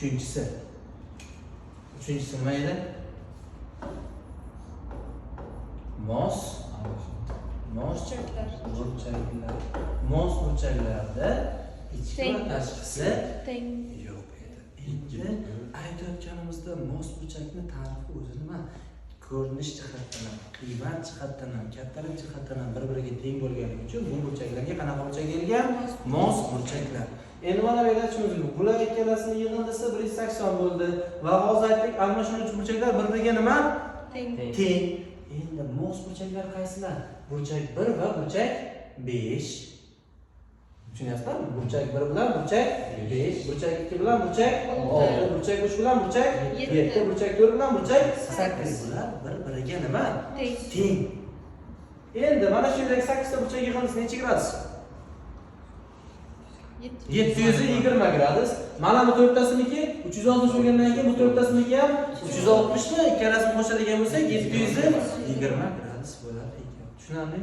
Uchinchisi. Uchinchisi nima edi? Mos mos Burchaklar. burchaklar. Mos burchaklarda ichki va Teng. tashqisi Teng. yo'q edi. Endi aytayotganimizda mos burchakni ta'rifi o'zi nima? Ko'rinish jihatdan ham, qiymat jihatdan ham, kattalik jihatdan ham bir-biriga teng bo'lganligi uchun bu burchaklarga qanaqa burchak kelgan? Mos burchaklar. Endi mana bu yerda aytishimiz mumkin. Bular ikkalasini yig'indisi 180 bo'ldi va hozir aytdik, alma shuncha burchaklar bir-biriga nima? Teng. Teng. Endi mos burchaklar qaysilar? Burchak 1 va burchak 5. Tushunyapsizlarmi? Burchak 1 bilan burchak 5, burchak 2 bilan burchak 6, 6, burchak 3 bilan burchak 7, 7, burchak 4 bilan burchak 8. Bular bir-biriga nima? Teng. Teng. Endi mana shu yerdagi 8 ta burchak yig'indisi necha gradus? 720 gradus. Mana bu to'rttasiniki 360 bo'lgandan keyin bu to'rttasiniki ham 360 ni ikkalasini qo'shadigan bo'lsak 720 gradus bo'lar ekan. Tushunarlimi?